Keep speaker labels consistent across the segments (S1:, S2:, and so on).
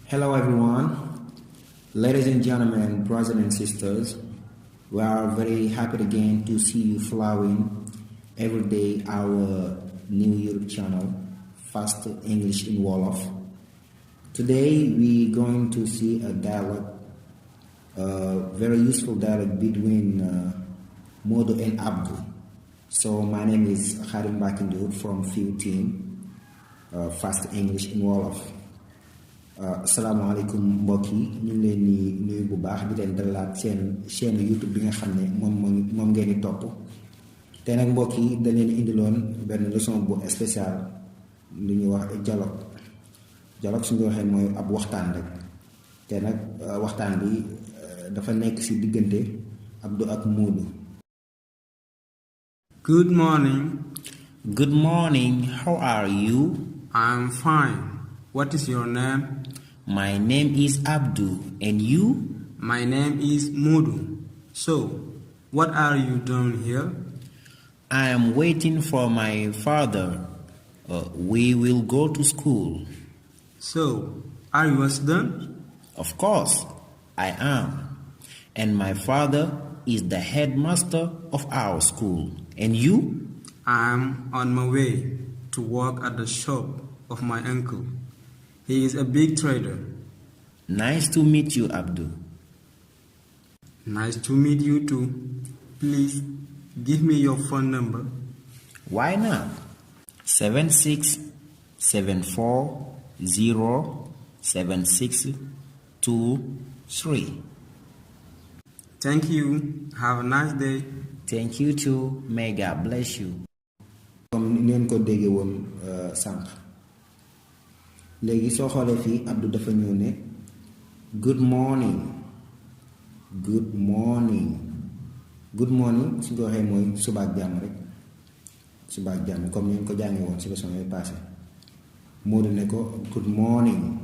S1: Hello, everyone. Ladies and gentlemen, brothers and sisters, we are very happy again to see you following every day our new YouTube channel, Fast English in Wolof. Today, we're going to see a dialogue, very useful dialogue between Modo and Abdul. So, my name is Khadim Bakindour from Field Team, Fast English in Wolof. Assalamualaikum mbokk yi ñu ngi leen di nuyu bu baax di leen dalalaat seen chaîne YouTube bi nga xam ne moom ngeen di topp te nag mbokk yi dañ leen indiloon benn leçon bu spécial lu ñuy wax dialogue suñu waxee mooy ab waxtaan rek te nag waxtaan bi dafa nekk ci diggante Abdou ak Modou.
S2: Good morning.
S3: Good morning. How are you?
S2: I'm fine. What is your name?
S3: My name is Abdul. And you?
S2: My name is Mudu. So, what are you doing here?
S3: I am waiting for my father. We will go to school.
S2: So, are you a student?
S3: Of course, I am. And my father is the headmaster of our school. And you?
S2: I'm on my way to work at the shop of my uncle. He is a big trader.
S3: Nice to meet you, Abdul.
S2: Nice to meet you too. Please give me your phone number.
S3: Why not? 7674076223.
S2: Thank you. Have a nice day.
S3: Thank you too. May God bless you.
S1: Comme ni ngeen ko déggee woon sànq léegi soo xoolee fii Abdou dafa ñëw ne good morning su ko waxee mooy suba ak jàmm rek suba ak jàmm comme ni ñu ko jàngee woon ci leçon yooyu passé Modou ne ko good morning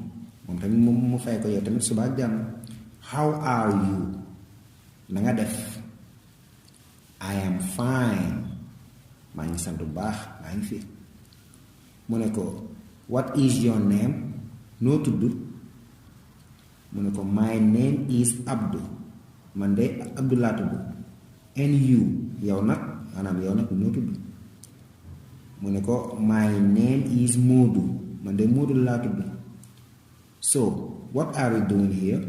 S1: moom tamit mu fay ko yow tamit suba ak jàmm. How are you? na nga def. I am fine. maa ngi sant bu baax maa ngi fi. mu ne ko what is your name? noo tudd? mu ne ko my name is Abdou. man de Abdou laa tudd. and you yow nag maanaam yow nag noo tudd? mu ne ko my name is Modou. man de Modou laa tudd. so what are you doing here?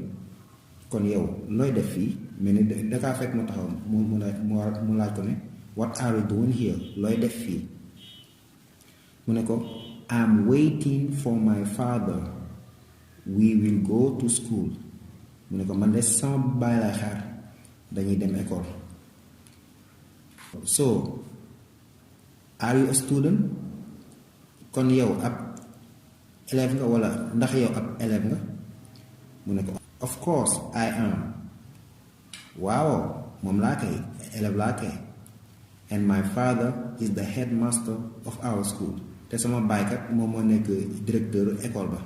S1: kon yow looy def fii mais ne dakaa fekk mu taxaw mu laaj ko ne what are you doing here? looy def fii? mu ne ko I'm waiting for my father. We will go to school. mu ne ko man de sama baay lay xaar dañuy dem école. So are you a student? kon yow ab élève nga walla ndax yow ab élève nga? mu ne ko of course I am. waaw moom laa kay élève laa kay. and my father is the headmaster of our school. te sama baaykat moom moo nekk directeur école ba.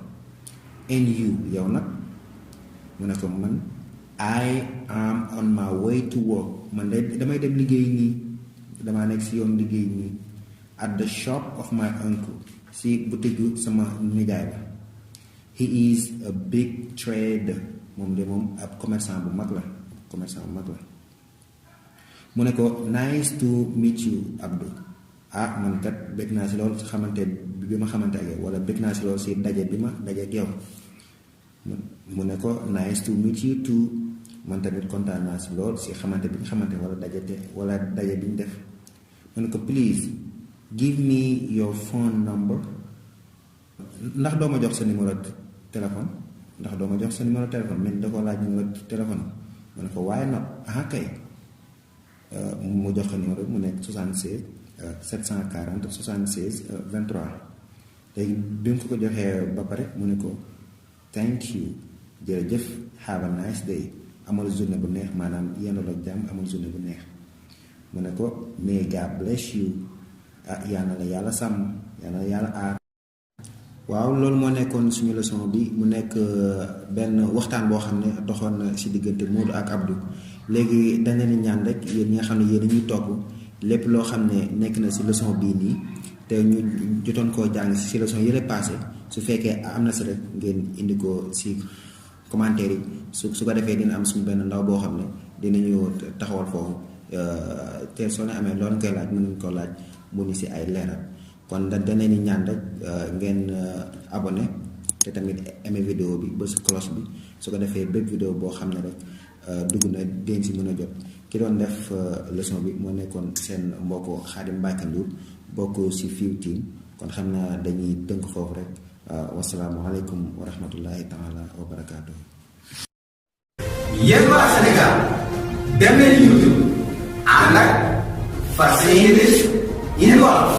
S1: and you yow nag? mu ne ko man I am on my way to work. man de damay dem liggéey nii damaa nekk ci yoon liggéey nii at the shop of my uncle. ci boutique sama nijaay ba. he is a big trader. moom de moom ab commerçant bu mag la. mu ne ko nice to meet you Abdou. man kat bëgg naa ci loolu ci xamante bi ma xamante ak yow walla bëgg naa ci loolu ci daje bi ma daje ak yow. mu ne ko nice to meet you too. man tamit kontaan naa ci loolu ci xamante bi nga xamante walla daje bi ñu def. mu ne ko please give me your phone number. ndax doo ma jox sa numéro téléphone. mais da ko laaj numéro téléphone. mu ne ko waaye nag kay. mu jox ko numéro mu nekk 76 740 76 23. léegi bi mu ko joxee ba pare mu ne ko thank you jërëjëf have a nice day amal journée bu neex maanaam yendoo ak jàmm amal journée bu neex. mu ne ko may God bless you yal na la yàlla sàmm yal na la yàlla aar. waaw loolu moo nekkoon suñu leçon bi mu nekk benn waxtaan boo xam ne doxoon na ci diggante Modou ak Abdou. léegi dañ leen ñaan rek yéen ñi nga xam ne yéen dañuy topp lépp loo xam ne nekk na ci leçon bii nii te ñu jotoon koo jàng ci leçon yële passé su fekkee am na si rek ngeen indi ko si commentaire yi su ko defee dina am suñu benn ndaw boo xam ne dinañu taxawal foofu te soo ne amee loolu koy laaj mën nañu ko laaj mu ni si ay leeral kon danañu ñaan rek ngeen abonné te tamit aimé vidéo bi ba su cloche bi su ko defee bépp vidéo boo xam ne rek dugg na den si mën a jot ki doon def leçon bi moo nekkoon seen mbokk Khadim Mbacke Ndour bokk si Fiw Team kon xam naa dañuy tënk foofu rek wasalaamualeykum wa rahmatullahi taala wa barakaatu.
S4: yéen waa Sénégal dem leen YouTube ànd ak Fas English in Wolof